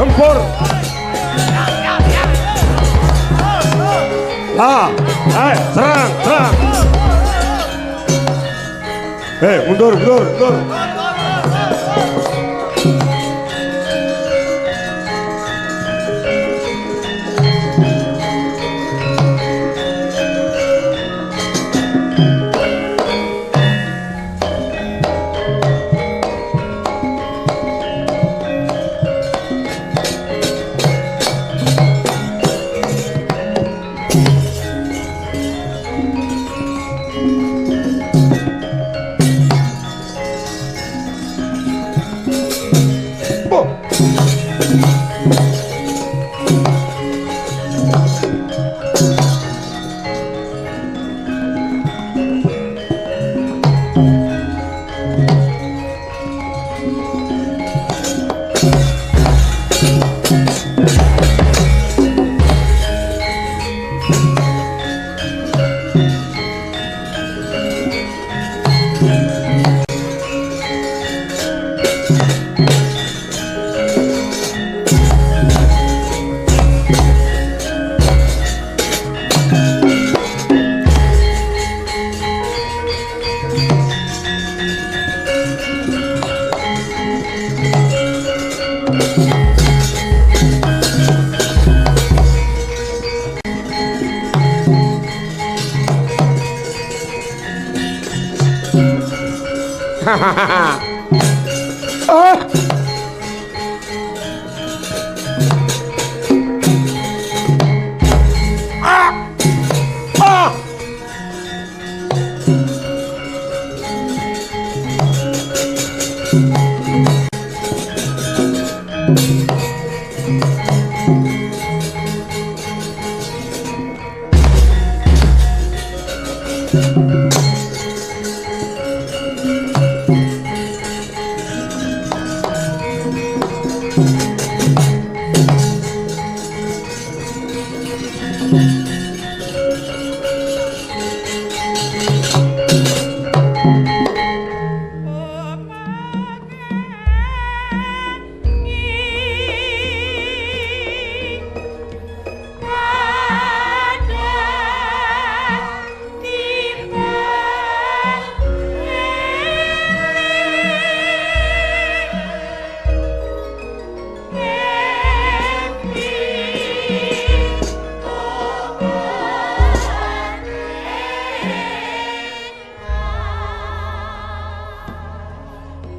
Gempur. Lah, serang, serang. Mundur, mundur, mundur.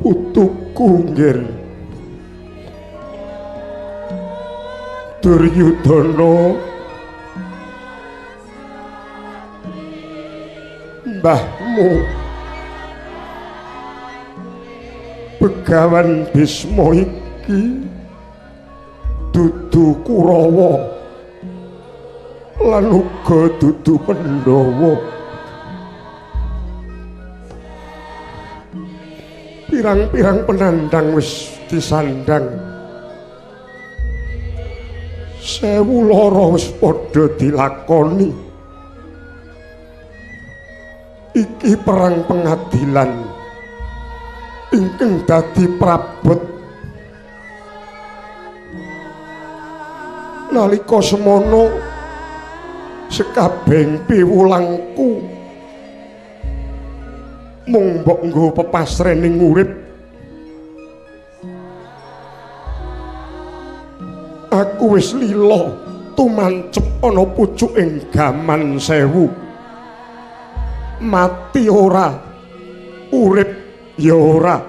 Putuku nggir Duryudana, mbahmu Begawan Bisma iki dudu Kurawa lan uga dudu Pandhawa. Pirang-pirang penandang wis disandang, 1000 lara wis padha dilakoni. Iki perang pengadilan ingkang dadi prabot. Nalika semono sekabehing piwulangku mung mbok nggo pepasrening urip. Aku wis lila tumancep ana pucuking gaman 1000. Mati ora, urip ya ora.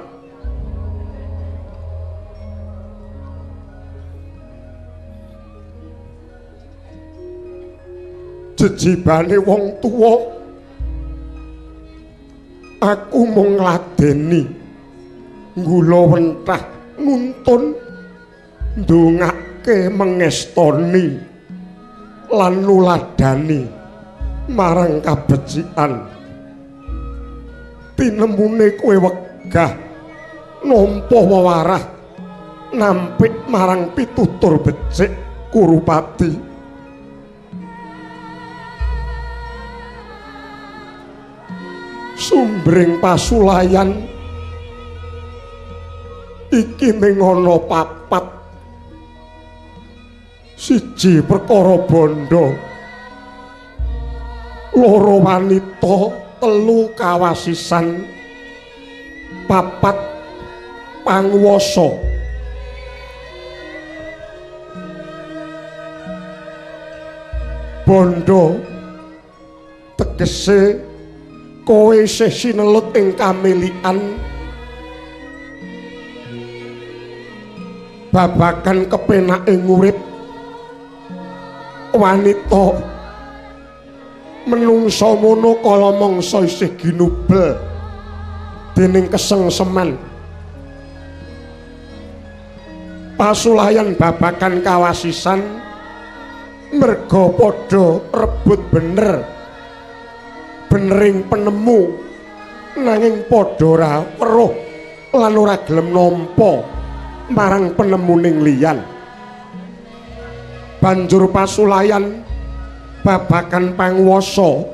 Jejibane wong tuwa aku mung ngladeni nggula wentah nuntun ndongake mengestoni lan nuladani marang kabecikan. Tinemune kowe wegah nampa wewarah nampik marang pitutur becik Kurupati. Sumbering pasulayan iki ming ana papat Siji perkara bondo, loro wanita, telu kawasisan, papat panguwasa. Bondo tegese kowe isih sinelut ing kamilikan babagan kepenake ngurip. Wanita menungsa mono kala mangsa isih ginubel dening kesengseman. Pasulayan babagan kawasisan merga padha rebut bener benering penemu, nanging padha ora weruh lan ora gelem nampa marang penemuning liyan. Banjur pasulayan babagan panguwasa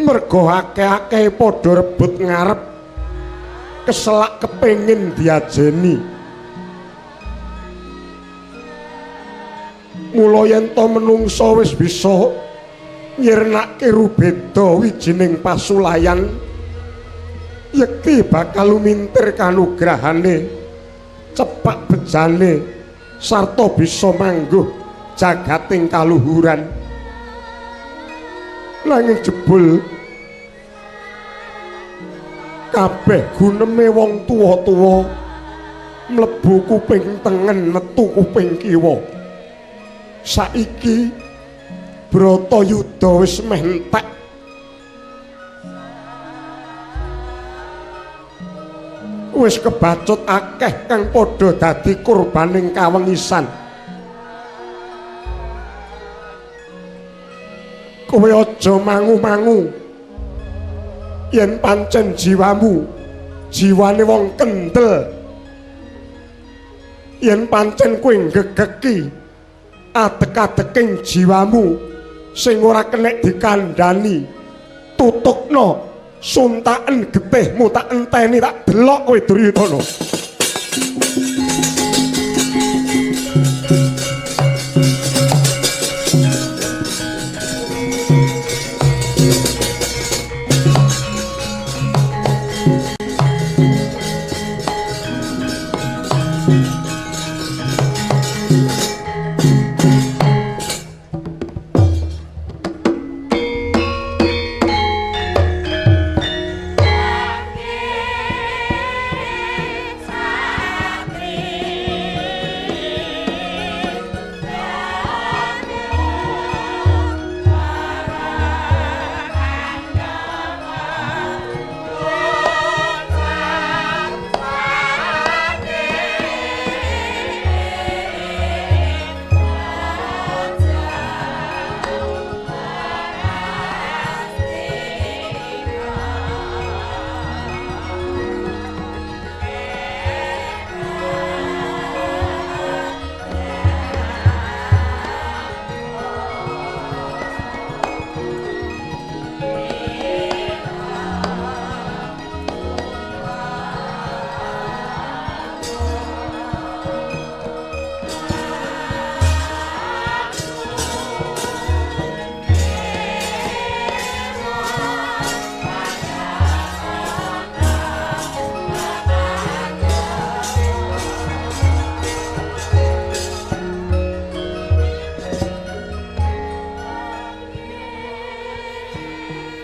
merga akeh-akeh padha rebut ngarep, keselak kepengin diajeni. Mula yen to menungsa wis bisa nyirnake rubeda wijining pasulayan, yekti bakal lumintir kanugrahane, cepak bejane, sarta bisa mangguh jagating kaluhuran. Nanging jebul kabeh guneme wong tuwa-tuwa mlebu kuping tengen metu kuping kiwa. Saiki Bratayuda wis meh entek. Wis kebacut akeh kang padha dadi kurbaning kawengisan. Kowe aja mangu-mangu yen pancen jiwamu jiwane wong kendel, yen pancen kowe nggegeki adek-adeking jiwamu sing ora kenek dikandhani, tutukno suntaken getihmu tak enteni, tak delok kowe Duryudana.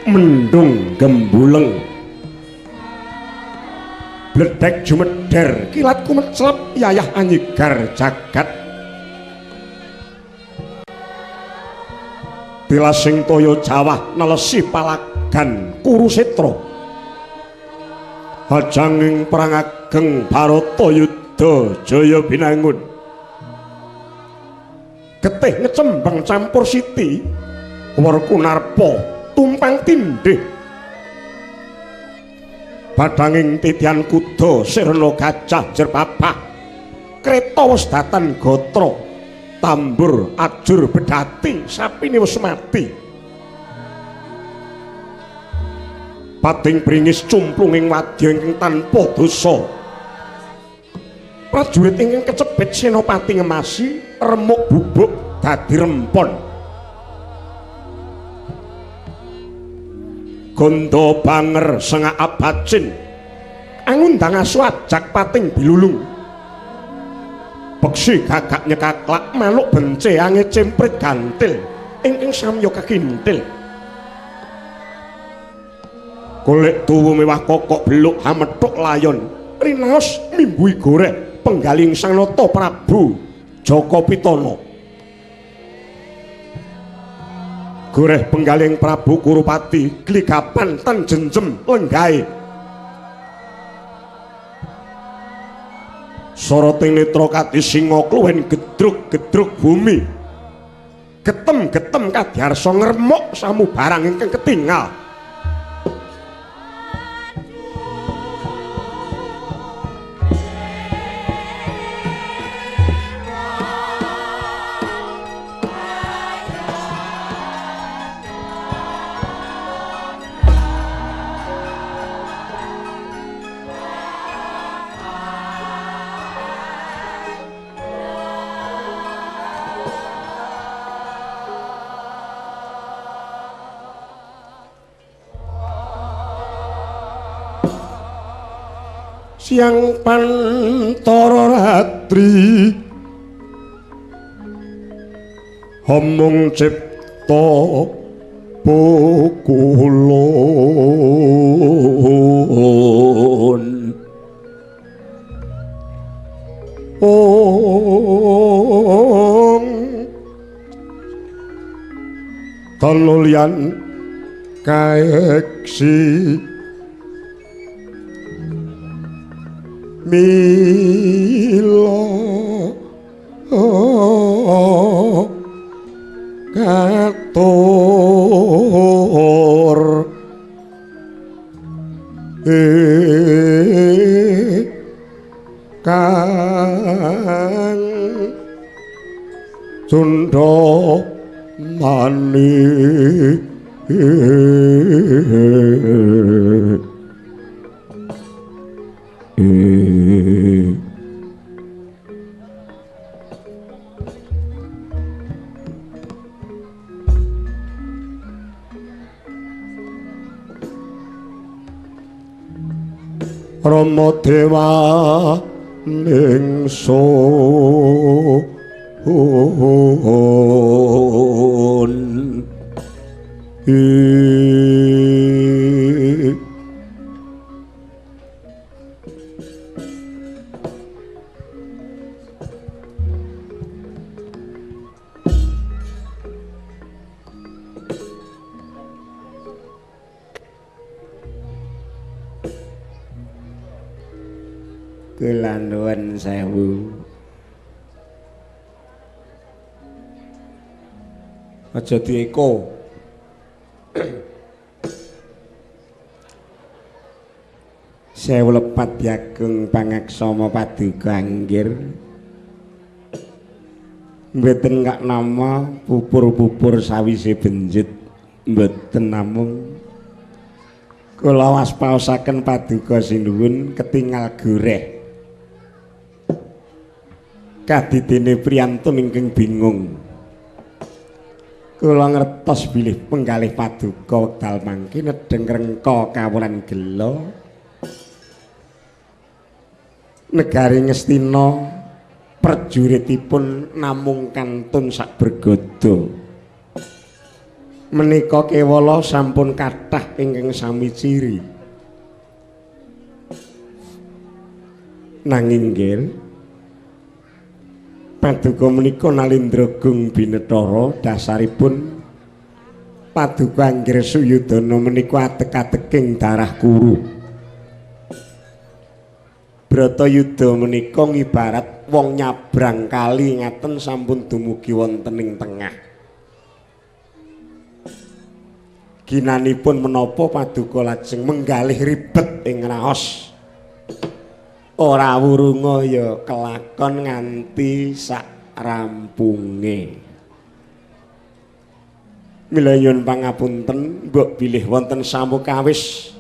Mendung gembuleng, bledek jumeder, kilat kumeclep, yayah anyigar jagat. Tilasing toya jawah nelesi palagan Kurusetra. Hajanging perang ageng Bharatayuda jaya binangun. Getih ngecembang campur siti Werkunarpa tumpang tindih. Badanging titian kuda sirna gajah jerpapah, kreta wis datan gatra, tambur ajur bedati, sapine wis mati. Pating bringis cumplung ing wadya ingkang tanpa dosa. Prajurit ingkang kecepit senopati ngemasi Remuk bubuk dadi rempon. Gondo banger sengak abacin angundang asu ajak pating bilulung. Beksi gagak nyekaklak manuk bence ange cemprit gantil ingkang samya kakintil. Golek tuwu mewah kokok beluk hamethuk layon rinaos mimbui goreh penggaling Sang Nata Prabu Jaka Pitana. Goreh penggaling Prabu Kurupati gligapan tan jenjem lenggahe. Soroting netra kadi singa kluwen gedruk-gedruk bumi. Getem-getem kadyarsa ngremuk samubarang ingkang ketingal. Siang pantara ratri homong cipta pukulun ong tanulyan kaeksi mila katur kang cundha mani Rama Dewa ningsun Kula nuwun sewu. Aja dieko. Sewu lepat diagung pangaksama paduka anggir. Mboten kak nama pupur-pupur sawise benjit mboten namung kula waspaosaken paduka sinuwun ketingal goreh. Kadidene priyantun ingkang bingung. Kula ngertos bilih penggalih paduka wekdal mangke nedheng rengka kawulan gela. Negari Ngastina prajuritipun namung kantun sakbergodo. Menika kewala sampun kathah ingkang sami ciri. Nanging nggih paduka menika nalindra gung binethara dasaripun paduka Anggir Suyudana menika atek-ateking darah Kuru. Bratayuda menika ngibarat wong nyabrang kali ngaten sampun dumugi wonten ing tengah. Ginanipun menapa paduka lajeng menggalih ribet ing raos. Ora wurunga ya kelakon nganti sak rampunge. Mila nyuwun pangapunten mbok bilih wonten samukawis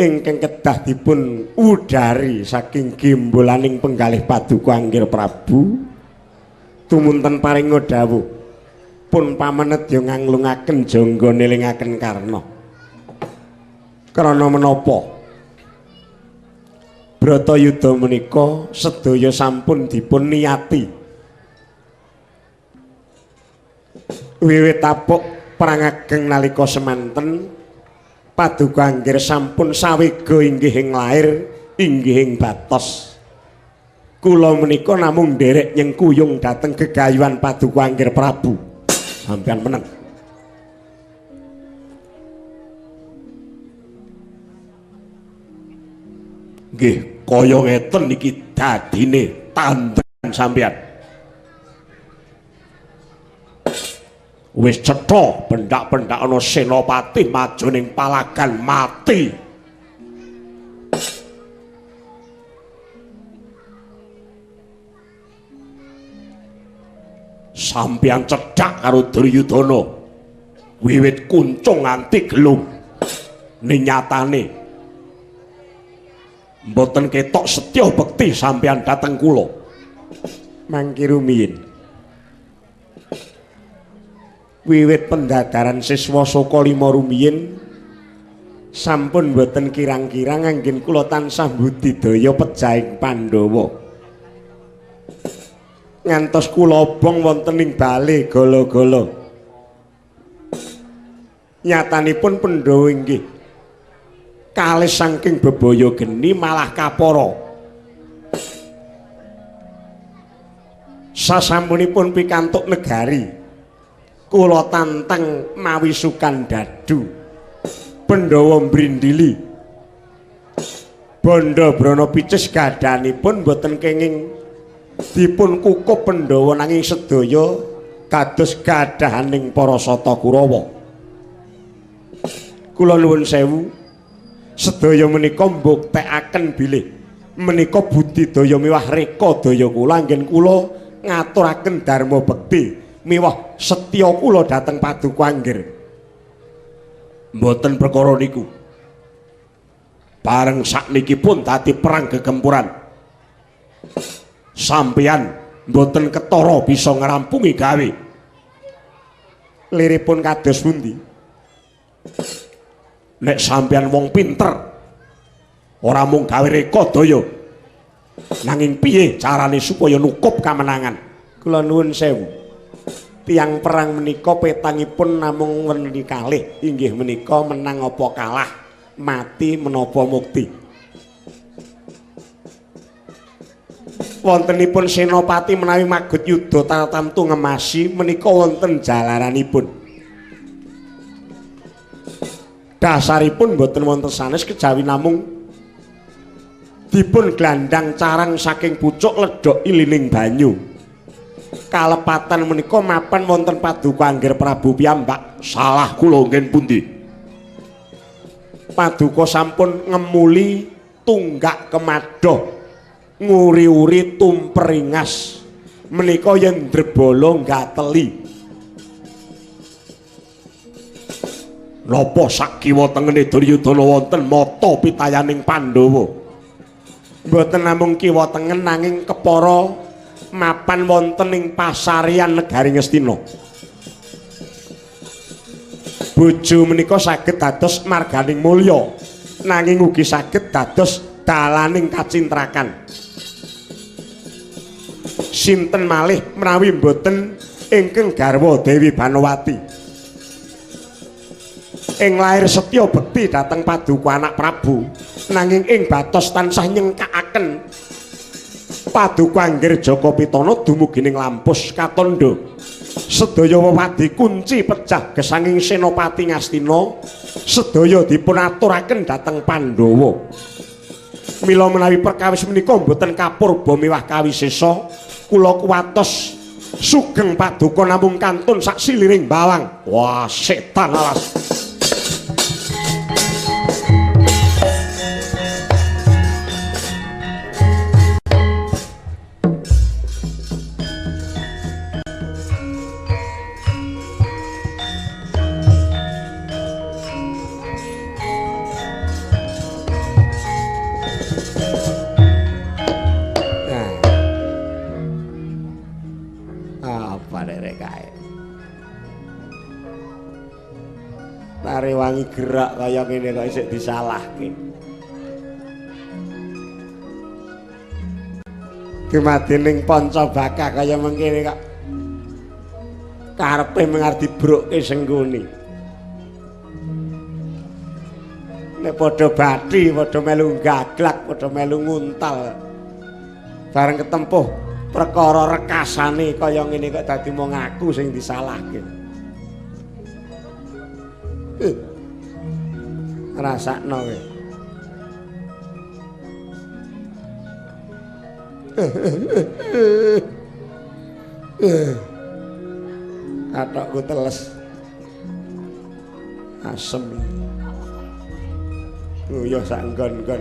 ingkang kedah dipun udari saking gembolaning penggalih paduka Anggir Prabu. Tumunten paringa dawuh pun pamenedya nganglungaken jangga nelingaken Karna. Krana menapa Bratayuda menika sedaya sampun dipun niyati. Wiwit tapuk perang ageng nalika semanten paduka anggir sampun sawega inggih ing lair inggih ing batos. Kula menika namung nderek nyengkuyung dhateng gegayuhan paduka anggir Prabu. Sampeyan meneng. Nggih, kaya ngeten niki dadine tandan sampeyan. Wis cetha pendak-pendak ana senopati maju ning palagan mati. Sampeyan cedhak karo Duryudana wiwit kuncung nganti gelung. Ning nyatane mboten ketok setya bekti sampeyan dhateng kula. Mangki rumiyin. Wiwit pendadaran siswa saka 5 rumiyin sampun mboten kirang-kirang anggen kula tansah budidaya pejahing Pandhawa. Ngantos kula obong wonten ing bale gala-gala. Nyatanipun Pandhawa inggih kalih saking bebaya geni malah kapara. Sasampunipun pikantuk negari, kula tantang mawi sukan dadu. Pandhawa mbrindili. Bandha Brana picis gadhanipun boten kenging dipun kukup Pandhawa nanging sedaya kados gadahaning para Sata Kurawa. Kula nuwun sewu, sedaya menika mbuktekaken bilih menika budidaya miwah reka daya kula anggen kula ngaturaken dharma bekti miwah setya kula dhateng paduka anggir. Mboten perkara niku. Bareng sakniki pun dadi perang gegempuran. Sampeyan mboten ketara bisa ngrampungi gawe. Liripun kados pundi? Nek sampeyan wong pinter ora mung gawe reka daya, nanging piye carane supaya nukup kamenangan? Kula nuwun sewu, tiyang perang menika petangipun namung werni kalih, inggih menika menang apa kalah, mati menapa mukti. Wontenipun senopati menawi magut yuda tartamtu ngemasi menika wonten jalaranipun. Dasaripun boten wonten sanes kejawi namung dipun glandang carang saking pucuk ledhok ilining banyu. Kalepatan menika mapan wonten paduka anggir Prabu piyambak. Salah kula ngen pundi? Paduka sampun ngemuli tunggak kemadoh, nguri-uri tumperingas menika yen drebala gateli. Napa sak kiwa tengene Duryudana wonten mata pitayaning Pandhawa? Mboten namung kiwa tengen nanging kepara mapan wonten ing pasarean negari Ngastina. Bojo menika saged dados marganing mulya, nanging ugi saged dados dalaning kacintrakan. Sinten malih menawi mboten ingkang garwa Dewi Banowati. Ing lair setya bekti dhateng paduka anak Prabu, nanging ing batos tansah nyengkakaken paduka anggir Jaka Pitana dumugi ning Lampus katandha. Sedaya wewadi kunci pejah gesanging Senopati Ngastina sedaya dipun aturaken dhateng Pandhawa. Mila menawi perkawis menika mboten kapurba miwah kawisesa, kula kuwatos sugeng paduka namung kantun sak siliring bawang. Wah, setan alas. Tarewangi gerak kaya ngene kok isih disalahke. Dumadi ning Pancabaka kaya mengkene kok karepe mung arep dibrukke Sengkuni. Nek padha bathi, padha melu gaglak, padha melu nguntal. Bareng ketempuh perkara rekasane kaya ngene kok dadi mung aku sing disalahke. Rasakno kowe. Kathokku teles. Asem. Nguyuh sak nggon-nggon.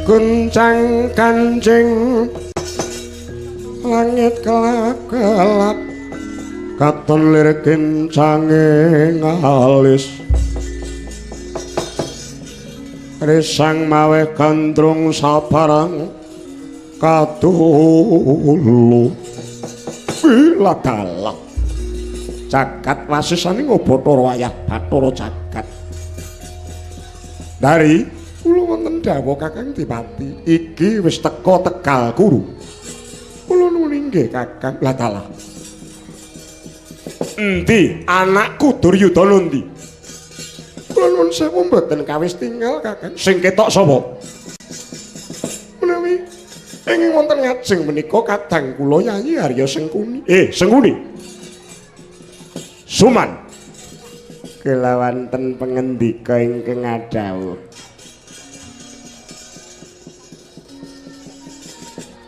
Guncang kancing langit kelap-kelap katon lir kencange ngalis risang mawe gandrung sabarang kadulu bila dalah jagat wasisane Bathara wayah Bathara jagat dari kula wonten dawuh Kakang Dipati iki wis teka Tegal Kuru. Kula nuwun inggih Kakang. Lah dalah. Endi anakku Duryudana endi? Kula nuwun sewu mboten kawis tinggal Kakang. Sing ketok sapa? Menawi ingkang wonten ngajeng menika kadang kula Yayi Arya Sengkuni. Sengkuni. Suman. Kula wonten pangendika ingkang adhawuh.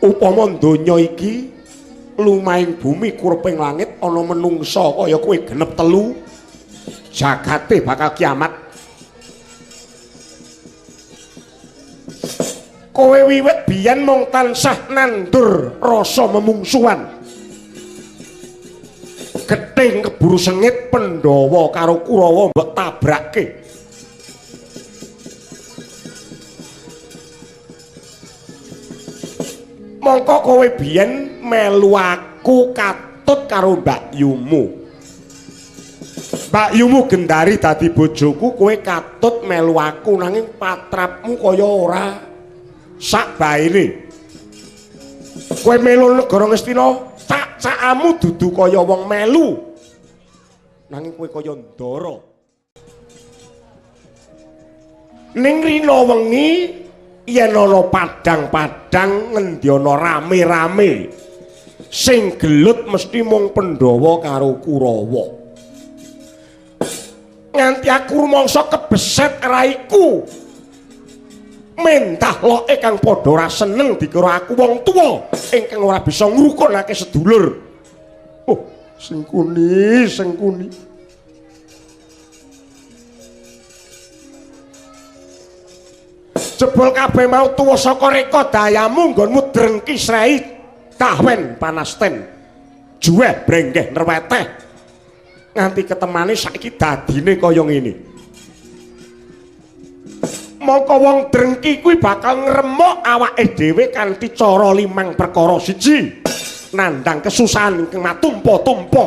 Upama donya iki lumahing bumi kureping langit ana menungsa kaya kowe genep telu jagate bakal kiamat. Kowe wiwit biyen mung tansah nandur rasa memungsuhan. Gething keburu sengit Pandhawa karo Kurawa mbok tabrake. Mongko kowe biyen melu aku katut karo mbakyumu. Mbakyumu Gendari dadi bojoku, kowe katut melu aku nanging patrapmu kaya ora sak baene. Kowe melu negara Ngastina, cak-cakamu dudu kaya wong melu. Nanging kowe kaya ndara. Ning rina wengi yen ana padang-padang ngendi ana rame-rame sing gelut mesti mung Pandhawa karo Kurawa. Nganti aku rumangsa kebeset raiku mentah loke kang padha ora seneng dikira aku wong tuwa ingkang ora bisa ngrukunake sedulur. Oh, Sengkuni, Sengkuni. Jebul kabeh mau tuwa saka reka dayamu nggonmu drengki srei kahwen panasten juweh brenggeh nerweteh nganti ketemane saiki dadine kaya ngene. Mongko wong drengki kuwi bakal ngremuk awake dhewe kanthi cara limang perkara. Siji, nandhang kesusahan ingkang matumpa-tumpa.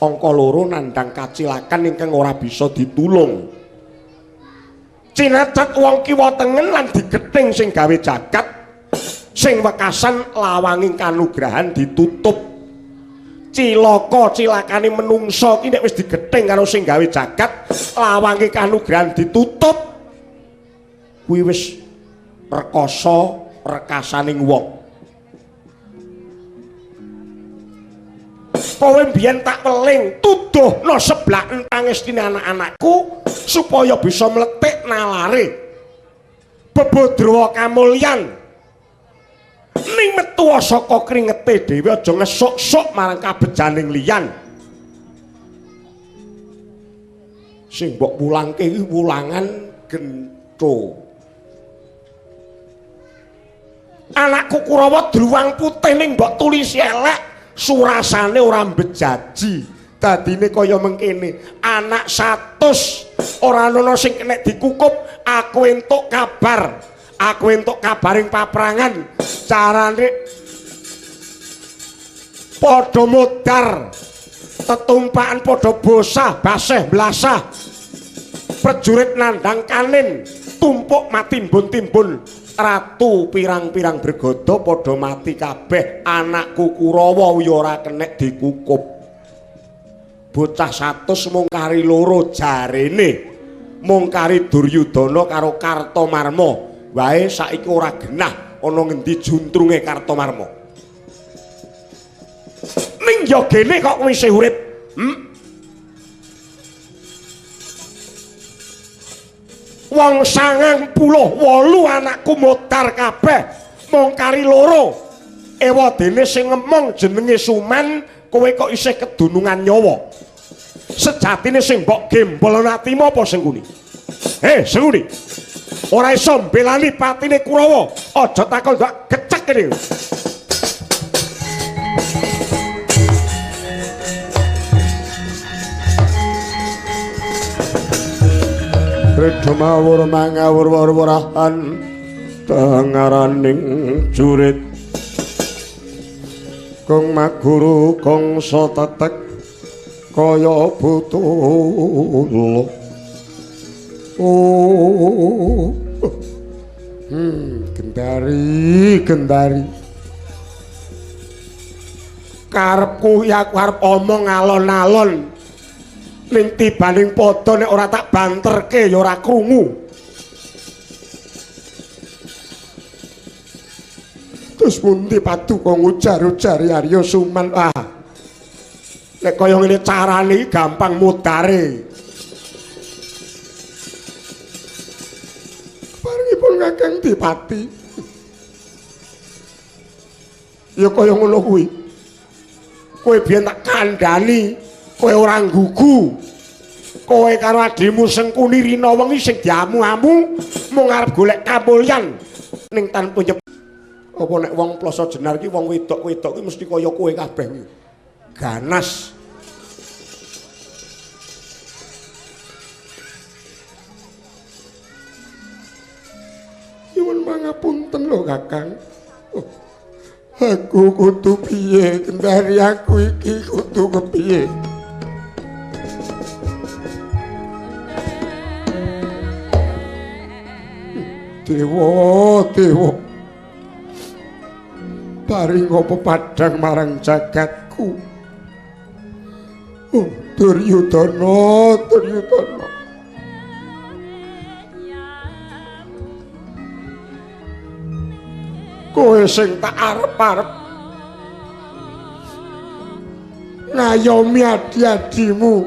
Angka loro, nandhang kacilakan ingkang ora bisa ditulung. Cinacat wong kiwa tengen lan digething sing gawe jagat. Sing wekasan lawanging kanugrahan ditutup. Cilaka cilakane menungsa ki nek wis digething karo sing gawe jagat, lawange kanugrahan ditutup. Kuwi wis rekoso rekasaning wong. Kowe mbiyen tak weling tuduhno seblaken pangestine anak-anakku supaya bisa mletik nalare bebodrowa kamulyan. Ning metu saka kringete dhewe aja ngesuk-suk marang kabejaning liyan. Sing mbok wulangke iki wulangan gentho. Anakku Kurawa druwang putih ning mbok tulisi elek, surasane ora mbejaji. Dadine kaya mengkene, anak 100 ora ana sing kenek dikukup, aku entuk kabar. Aku entuk kabaring paprangan, carane padha modar, tetumpakan padha bosah, baseh blasah. Prajurit nandang kanin, tumpuk matimbun-timbun. Ratu pirang-pirang bergodo padha mati kabeh. Anakku Kurawa ya ora kenek dikukup. Bocah 100 mung kari loro jarene, mung kari Duryudana karo Kartomarma. Wae saiki ora genah ana ngendi juntrunge Kartomarma. Ning ya gene kok kowe isih urip. Wong 98 anakku modar kabeh, mung kari loro. Ewadene sing ngemong jenenge Suman, kowe kok isih kedunungan nyawa. Sejatine sing mbok gembol atimu apa Sengkuni? Sengkuni. Ora iso mbelani patine Kurawa. Aja takon ndak gecek kene. Redha mawur mangawur wor-worahan tengaraning jurit kong maguru kongso tetek kaya butuh. Oh, gendari, gendari. Karepku ya aku arep omong alon-alon. Ning tibaning padha nek ora tak banterke ya ora krungu. Terus pundi paduka ngujar-ujari Arya Suman? Ah. Nek kaya ngene carane iki gampang mudare. Paringipun Kakang Dipati. Ya kaya ngono kuwi. Kowe biyen tak kandhani, kowe ora nggugu. Kowe karo adhimu Sengkuni rina wengi sing diamu-amu mung arep golek kamulyan ning tanpa nyep. Apa nek wong Ploso Jenar ki wong wedok-wedok ki mesti kaya kowe kabeh kuwi. Ganas. Nyuwun pangapunten lho Kakang. Oh, aku kudu piye kendari aku iki kudu kepiye? Dewa, dewa. Paring pepadang marang jagatku. Oh, Duryudana, Duryudana. Kowe sing tak arep-arep ngayomi adi-adimu,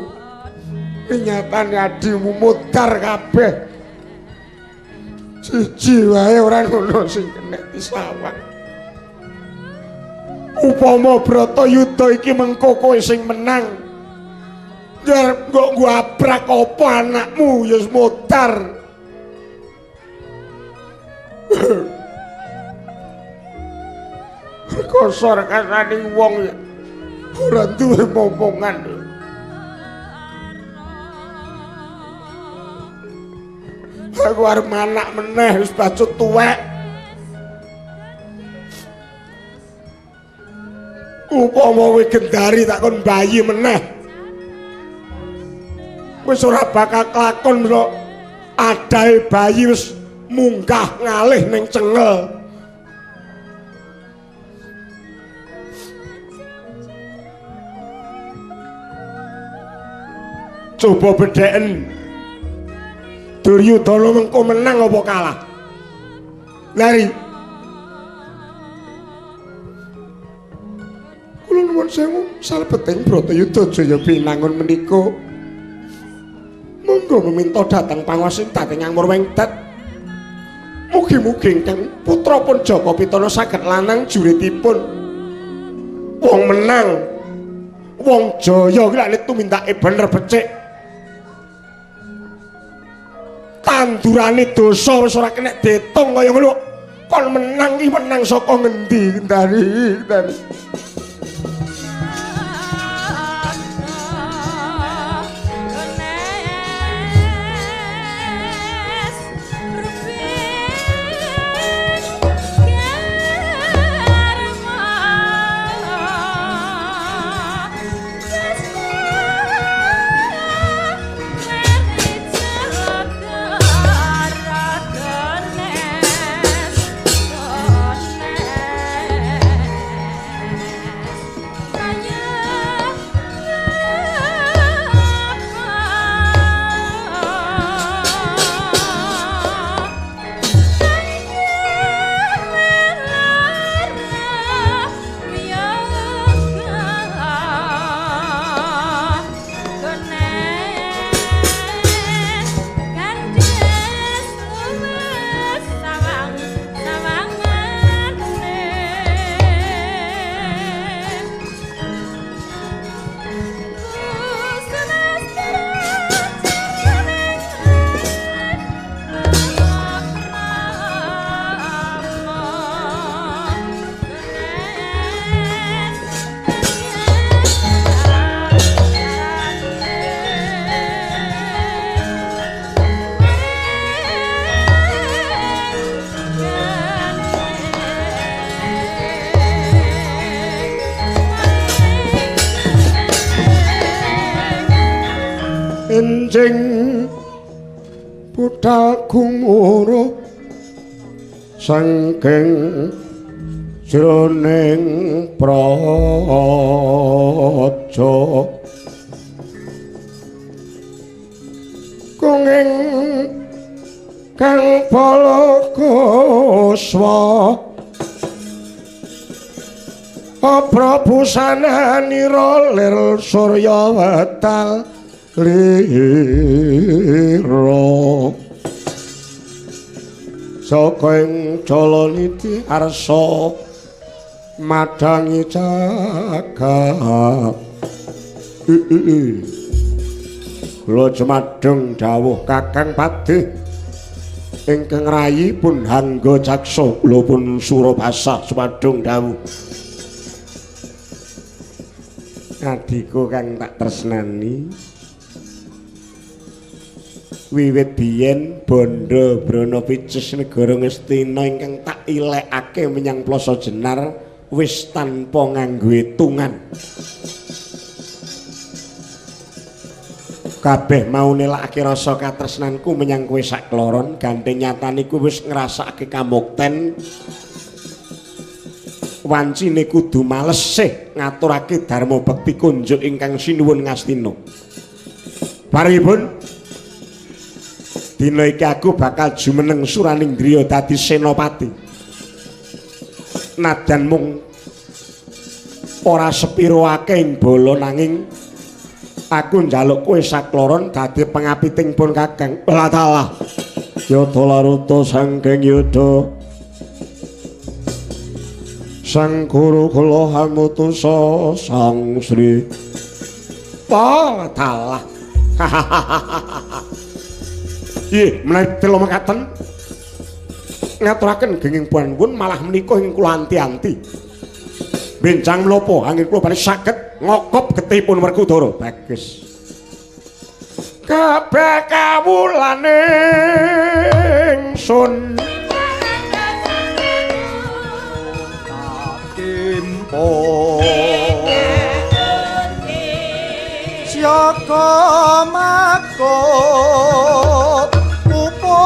nyatane adimu mudar kabeh. Siji wae ora ngono sing kenek disawang. Upama Bratayuda iki mengko kowe sing menang, arep kok nggo abrak apa anakmu ya wis mudar. Rekoso rekasane wong ora duwe momongan. Aku arep manak meneh wis bacut tuwek. Upama kowe gendari tak kon bayi meneh. Wis ora bakal kelakon kok. Adahe bayi wis munggah ngalih ning cengel. Coba bedheken. Duryudana mengko menang apa kalah? Lari. Kula nuwun sewu salebeting Bratayuda Jaya Binangun menika. Monggo meminta dhateng panguwasan dhateng Amur Wengdet. Mugi-mugi ingkang putra pun Jaka Pitana saged lanang juritipun. Wong menang, wong jaya ki lek tumindake bener becik. Tandurane dosa wis ora kena diitung kaya ngono. Kon menang ki menang saka ngendi, Ndari, Ndari. Enjing budal gumuruh saking jroning praja kunging kang balakuswa Prabusananira lir surya wetal lira saka ing Jalaniti arsa madhangi jagat. Kula jumadheng dawuh Kakang Padih ingkang rayi pun hangga jaksa kula pun Surabasa jumadheng dawuh. Adhiku kang tak tresnani, wiwit biyen bondo Brana Picis negara Ngastina ingkang tak ilekake menyang Plaza Jenar wis tanpa nganggo hitungan. Kabeh mau nelakake rasa katresnanku menyang kowe sakloron, gandeng nyatane ku wis ngrasakake kamukten. Wancine kudu males sih ngaturake dharma bekti kunjuk ingkang sinuwun Ngastina. Baripun dina iki aku bakal jumeneng suraning griya dadi senopati. Nadyan mung ora sepira akeh ing bala nanging aku njaluk kowe sakloron dadi pengapiting pun Kakang. Lah talah. Yata laruta saking yuda. Sang guru kula hamutusa Sang Sri. Pa talah. Nggih, menawi tela mekaten ngaturaken genging panuwun malah menika ing kula anti-anti. Benjang menapa anggen kula badhe saged ngokop getihipun Werkudara. Bagus. Kabeh kawulane ingsun Siaga mako upo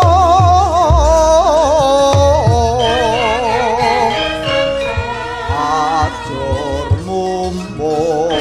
ajur mumpung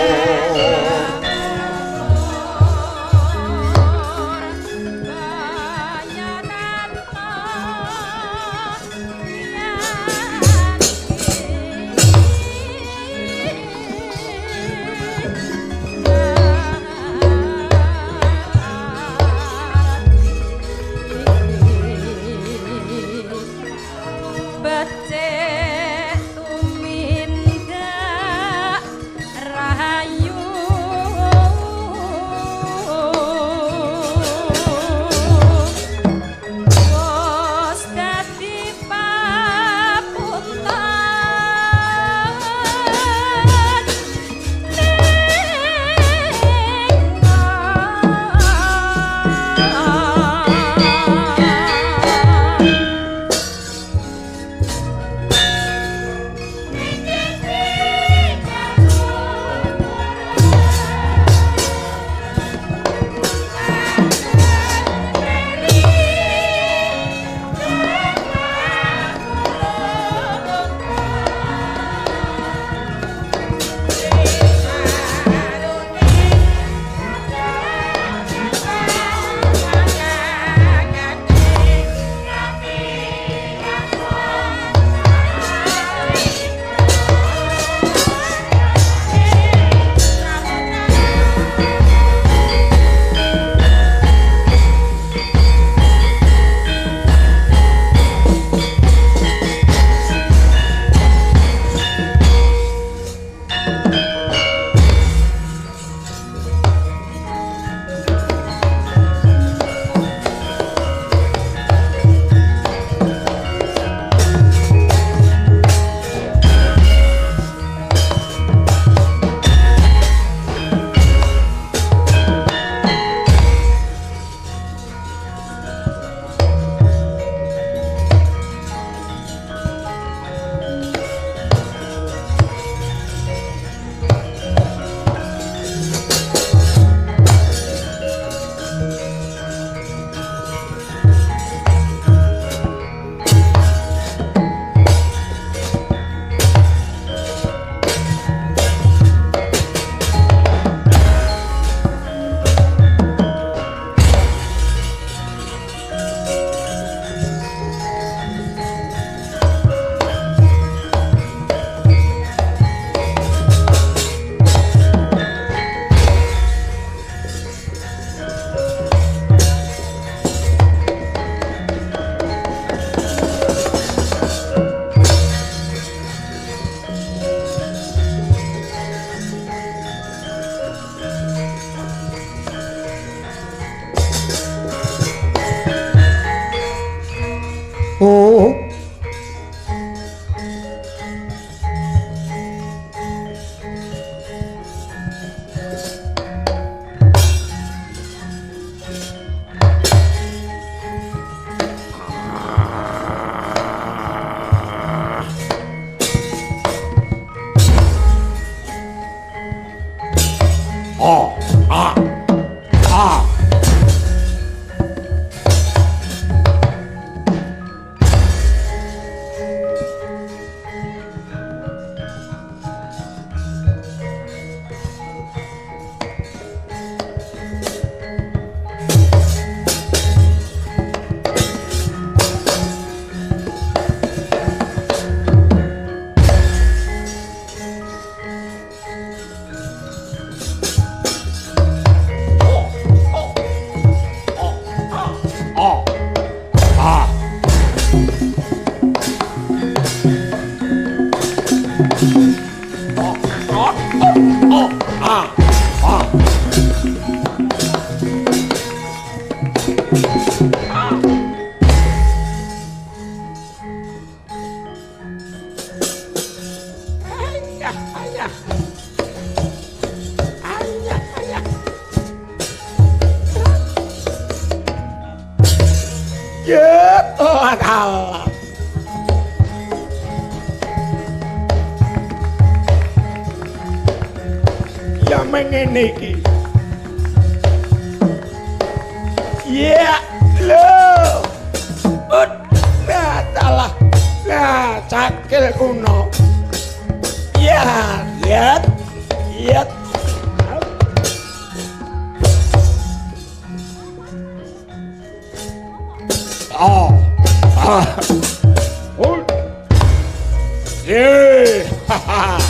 Ayeme ngene iki. Ya, lho. Udah, salah. Nah, cakil kuno. Ya, lihat. Lihat. Oh. Ah. Oh. Ye. Ha ha.